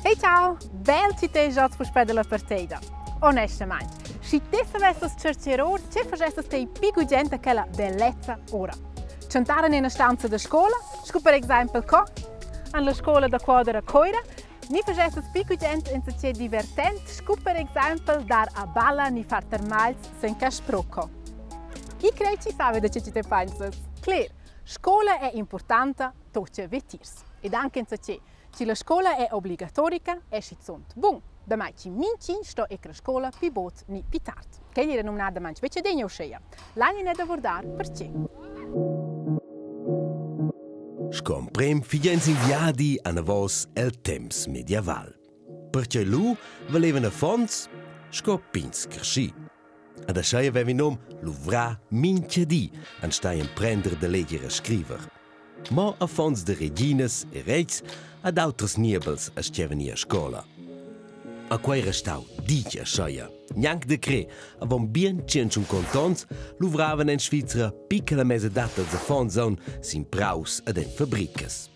Hey ciao, bel ci te già puspè della partida. Onestamente, schi te savessas cercher or, che facessas te pi gugent a quella bellezza ora? Chantare in una stanza da scola, sco per exempel co, an la scola da quadra a Coira, ni facessas pi gugent insatge divertent, sco per exempel dar a balla ni far termagls senza sprocco. Chi crei ci sabe da che ci te pensas? Cler, scola è importanta, tocca vetirs. Ed anche insatge, Chi la scola è obligatorica è schizunt bun, damai chi minchin sto ir a scola pi bod ni pi tard. Quel era numnadamain betg adegna uscheia. L'agn è da vurdar perche. Sco emprem figiens in viadi anavos el temps medieval. Perche lu valevan affons sco pigns creschi. Ad aschia vevi num luvrar mintga di enstagl emprender da leger e scriver. Mo affons da reginas e retgs ad auters niebels astgavan ir a scola. A quei restau ditg ascheia. Gnanc da crer, avon bien tschient onns luvravan en Svizra picca la mesadad dals affons aunc sin praus ed en fabricas.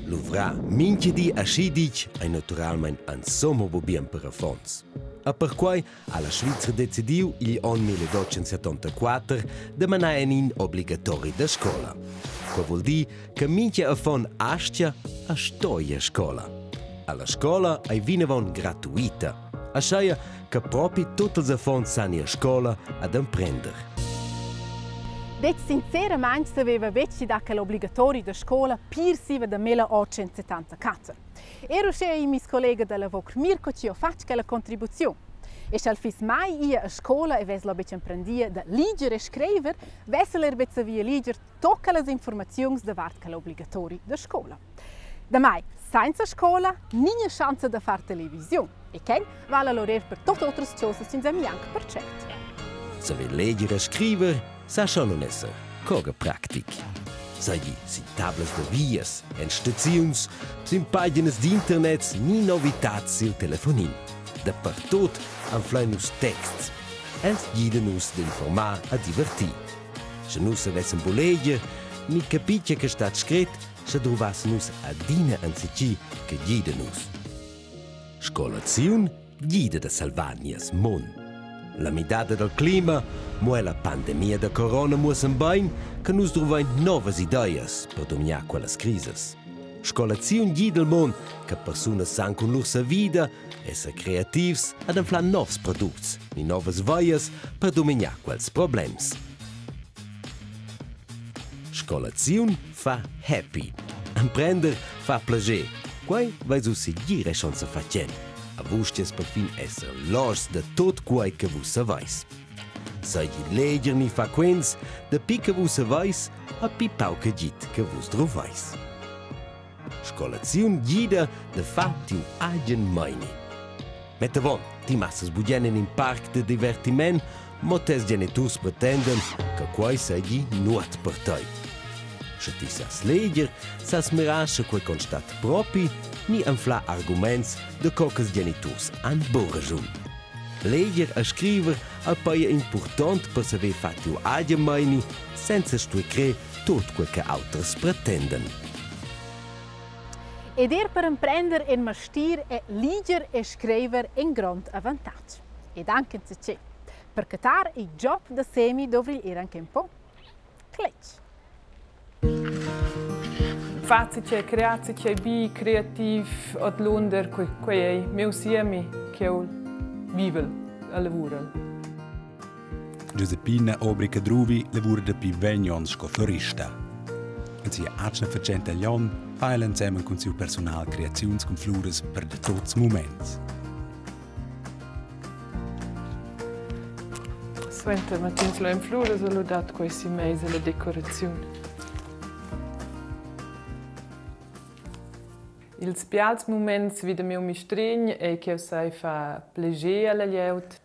Luvrar mintga di aschi ditg ei naturalmein insomma buc bien per affons. E perquei ha la Svizra decidiu igl onn 1874 da manar en in obligatori da scola. Quei vul dir che mintga affon astga e sto ir a scola. Alla scola ei vinavon gratuita, ascheia che propi tuts ils affons san ir a scola ad emprender. Detg sinceramaing saveva betg da quel obligatori da scola pir siva da 1874. Er uschè ei mis collega da lavur Mirko ci ho fatg quella contribuziun. E sch'el fiss mai ia a scola e vess la betg emprendia da leger e scriver, vess el er betg savia leger tocca las informaziuns davart quel obligatori da scola. Damai, senza scola, nigna schanza da far televisiun. E quel vala allura er per tot otras chosas senza gnanc percert. Saver leger e scriver sa schon non esser coga practic. Seigi sin tablas da vias, en staziuns, sin paginas d'internet ni novitads sil telefonin. Dapertut anflein nus texts. Els gidan nus d'informar a divertir. Sche nus savessen bu leger, ni capir che stat scret, sche druvassen nus adina enzatgi che gida nus. Scolaziun gida da salvar nies mund. La midada dal clima, mo er la pandemia da corona muossan bein che nus druvein novas ideas per dumignar quellas crisas. Scolaziun gida il mund che persunas san cun lur savida esser creativs ad anflar novs products ni novas vias per dumignar quels problems. Scolaziun fa happy. Emprender fa plascher. Quei vai su segir e schon sa facen. A vus sties perfin esser loschs da tot quei che vus saveis. Seigi leger ni fa quens, dapi che vus saveis, ha pi pauc agid che vus droveis. Scolaziun gida da far tiu agen meini. Metta avon, ti massas bugen en in parc de divertiment, mo tes geniturs pretenden che quei seigi nuot per tei. Sche ti sas leger, sas mirar sche quei constat propi ni anflar arguments de co che geniturs han buca raschun. Leger e scriver ei peia impurtont per saver far tiu agen meini senza stuer crer tut quei che auters pretenden. Ed er per emprender en mastir è leger e scriver in grond avantatg. Ed anche tge. Per catar il job da semi dovri er anche un po cletg. Facit che creazi che bi creativ od lunder quei ei meu siemi che eu vivel e lavurel. Giuseppina Obri Cadruvi lavura dapi vegn onns sco florista. En sia atgna fatschenta a Glion fa ella ensemen cun siu personal creaziuns cun fluras per da tuts muments. Suenter Martins lo en fluras ha lu dat quei si meisa la decoraziun. Ils bials muments vi da miu mistregn ei ch'jeu sai far plascher alla glieud.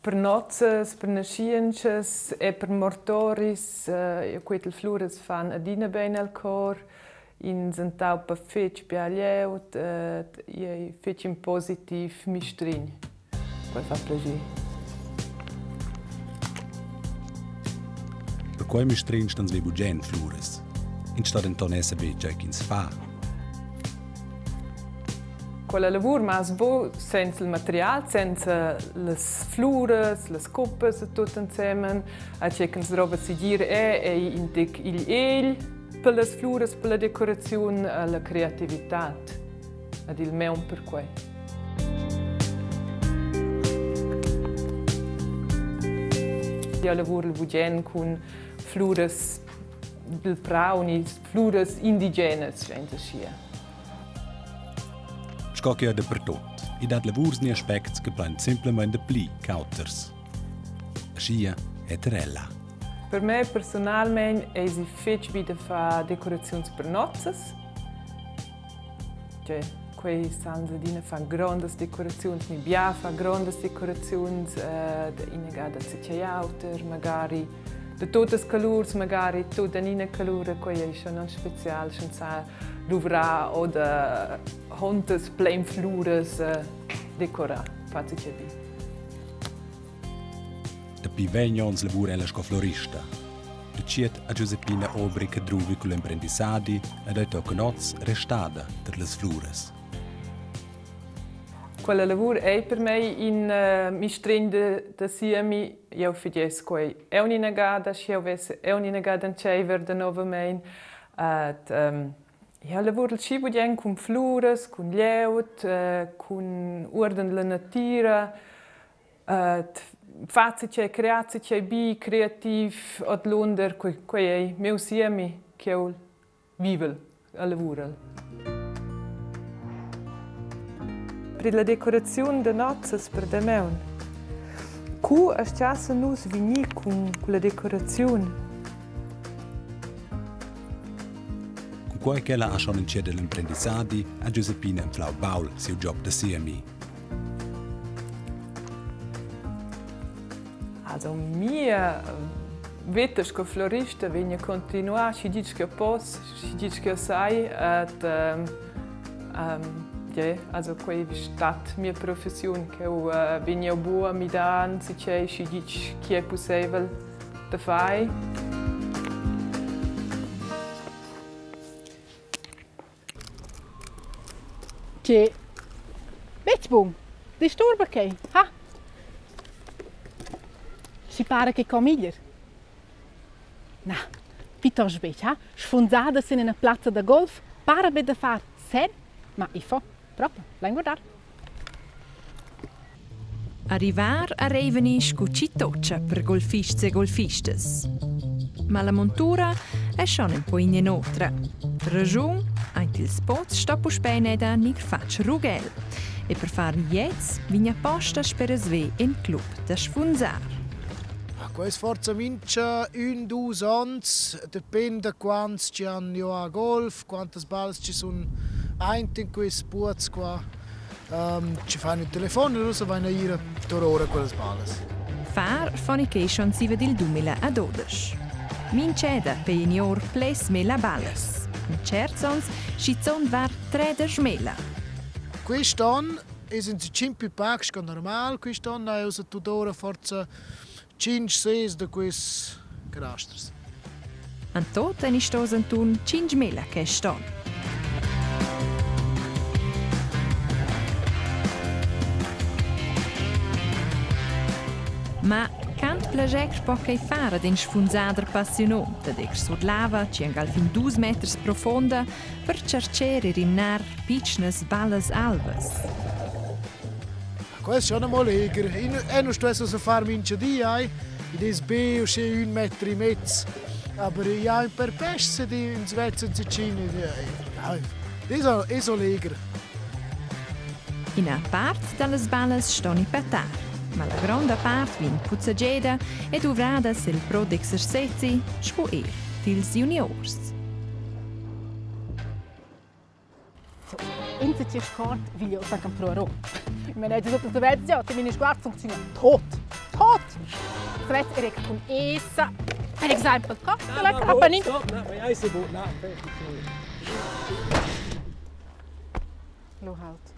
Per nozzas, per naschientschas e per mortoris, jeu quetel fluras fan adina bein al cor. Ins entaupa fetg bia glieud ed ei fetg in positiv mistregn. Quei fa plascher. quei mistregn stans vi bugen fluras. Ins sto denton esser be tgei ch'ins fa. Quella lavur mas bo senza il material, senza las fluras, las coppas e tut ensemen. A che ch'ins drova segir è, è in tec igl egl per las fluras, per la decoraziun, la creativitad ed il meun per quei. Io lavoro bugen cun fluras del prau ni fluras indigenas, sche Sco che dapertut. I dat lavurs ni aspects che plain simplamain dapli ch'auters. Aschia è er ella. Per me personalmein eisi fetg bi da far decoraziuns per nozzas. Cioè, quei sans adina far grondas decoraziuns, ni bia far grondas decoraziuns, eh, ina gada zatgei auter, magari de totas colurs, magari tut en ina colur, quei ei schon non spezial, schon sa luvrar o da hontas plein fluras eh, decorar, fa zatgei bi. Dapi vegn onns lavura ella sco florista. Retschiert ha Giuseppina Obri Cadruvi cugl emprendissadi ed ei tochen oz restada ter las fluras. Quella lavur ei per mei in uh, mistregn de, de siemi. Jeu figess quei aunc ina gada, sch'jeu vess aunc ina gada entscheiver danovamein. Ed, um, jeu lavurel schi bugen cun fluras, cun glieud, uh, cun uorden la natira. Far tgei, crear tgei bi, creativ ordlunder, quei, quei ei miu siemi ch'jeu vivel e lavurel. Per la decoraziun da nozzas per damaun. Cu astgassen nus vegnir cun la decoraziun? Cunquai ch'ella ha schon entschiet l'emprendissadi, ha Giuseppina anflau baul siu job da siemi. Also mia veta sco florista vegn a continuar schi ditg che poss, schi ditg che sai et um, yeah, also quei stat mia professiun che eu uh, vegn eu bu a midar anzitgei schi ditg che è pusseivel da far. Che betg bun. Disturba quei, ha? Si para che co meglier. Na, piuttost betg, ha? Sfunsadas sin ina plazza da golf para be da far sen, ma i fo propi, lain guardar. Arrivar a Reveni scu chi tocca per golfists e golfistas. Ma la montura è schon ün po in'otra. Raschun, aint ils pots sto puspè neda gnir fatg rughel. E per far gliez vegn aposta sperasvé in club da sfunzar. Quai es forsa mincha ün, dus ons, dependa quants chi han giò a golf, quantas ballas chi sun aint in quist puoz qua. Um, ci fan il telefon e lura vain a ir a tour ora quellas ballas. Far fornication siva dil 2012. Mincheda per junior ples mela ballas. In certs ons schizont var 13 mela. Quest'on es in cin più pac sco normal. Quest'on ha ussa tuttora forza 5, 6 da quels canasters. An tot en istos anturn 5 mela quest onn. Ma quant plager po quei far ad in sfunsader passionont ed ex sut lava ci angal fin dus meters profonda per tschercer e rimnar pitschnas ballas alvas. Quel è schon einmal leger. E non stuess also far mincha di, ai. Id es be uschè ün metro e mezz. Aber ja, per pesce di in Svezia in Sicilia, ja, è so leger. Ina part dallas ballas ston patar, ma la gronda part vegn puzzageda e duvrada sil pro d'exercezi sco er dils juniors. Insatgi scort viglia ussa pro Ich meine, das ist der ja, meine sguard funziona tot. Tot! Svet Erik cun esa. Per exempel, co? La cappa Lo halt.